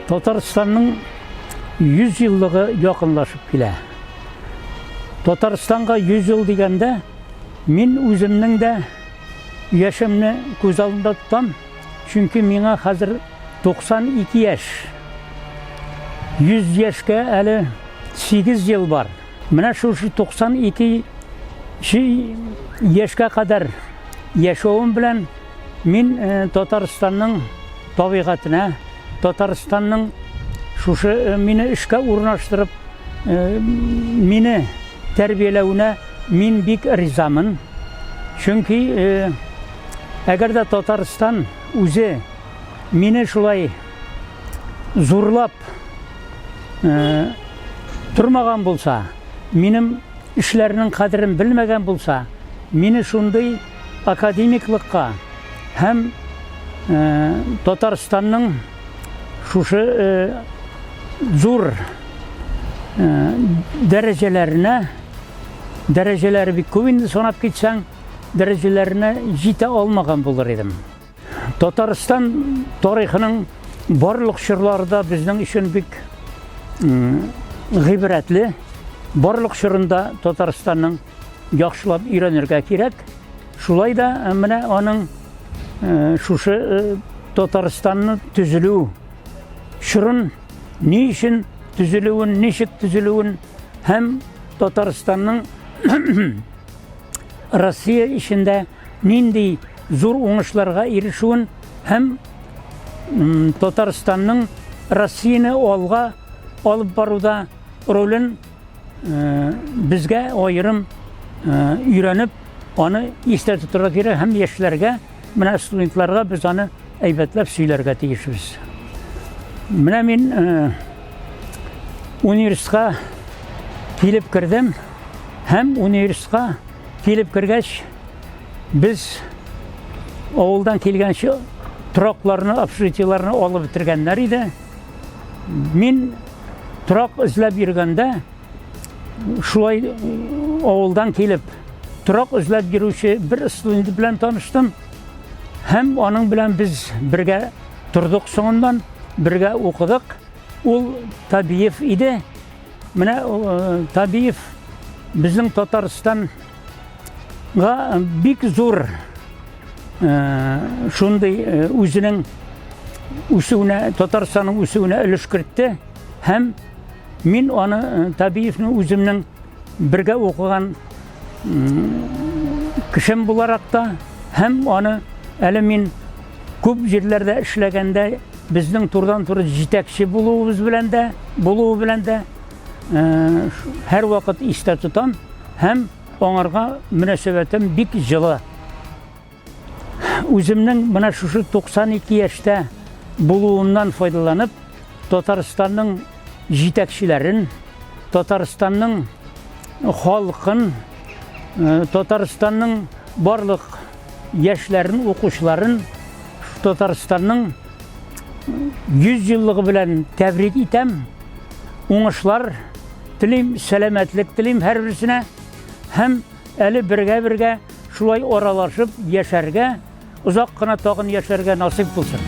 Татарстанның 100 еллыгы якынлашып килә. Татарстанга 100 ел дигәндә, мин үземнең дә яшемне күз алдында тотам, чөнки миңа хәзер 92 яшь. 100 яшькә әле 8 ел бар. Менә шушы 92 яшькә кадәр яшәвем белән мин э, Татарстанның табигатенә, Татарстанның шушы э, мине эшкә урнаштырып, э, мине тәрбияләвенә мин бик ризамын. Чөнки әгәр дә Татарстан үзе мине шулай зурлап тормаган булса, минем эшләрнең кадерен белмәгән булса, мине шундый академиклыкка һәм Татарстанның шушы зур дәрәҗәләренә, дәрәҗәләре бик күп инде санап китсәң, дәрәҗәләренә җитә алмаган булыр идем. Татарстан тарихының барлык чорлары да безнең өчен бик гыйбрәтле. Барлык чорында Татарстанның яхшылап өйрәнергә кирәк. Шулай да э, менә аның э, шушы э, Татарстанны төзелү чорын ни өчен төзелүен, ничек төзелүен һәм Татарстанның Россия эчендә нинди зур уңышларга ирешүен һәм Татарстанның Россияне алга алып баруда ролен безгә аерым өйрәнеп, аны истә тотарга кирәк һәм яшьләргә, менә студентларга без аны әйбәтләп сөйләргә тиешбез. Менә мин университетка килеп кердем һәм университетка килеп кергәч, без авылдан килгәнче торакларны, общежитиеләрне алып бетергәннәр иде. Мин торак эзләп йөргәндә, шулай авылдан килеп, торак эзләп йөрүче бер студент белән таныштым. Һәм аның белән без бергә тордык соңыннан, бергә укыдык. Ул Табиев иде. Менә э, Табиев безнең Татарстанга бик зур э, шундый э, үзенең үсүенә, Татарстанның үсүенә өлеш кертте һәм мин аны Табиевны үземнең бергә укыган кешем буларак та һәм аны әле мин күп җирләрдә эшләгәндә безнең турыдан-туры җитәкче булуыбыз белән дә, булуы белән дә һәрвакыт истә тотам һәм аңарга мөнәсәбәтем бик җылы. Үземнең менә шушы 92 яшьтә булуымнан файдаланып, Татарстанның җитәкчеләрен, Татарстанның халкын, э, Татарстанның барлык яшьләрен, укучыларын Татарстанның 100 еллыгы белән тәбрик итәм. Уңышлар телим, сәламәтлек телим һәрберсенә һәм әле бергә-бергә шулай аралашып яшәргә, озак кына тагын яшәргә насыйп булсын.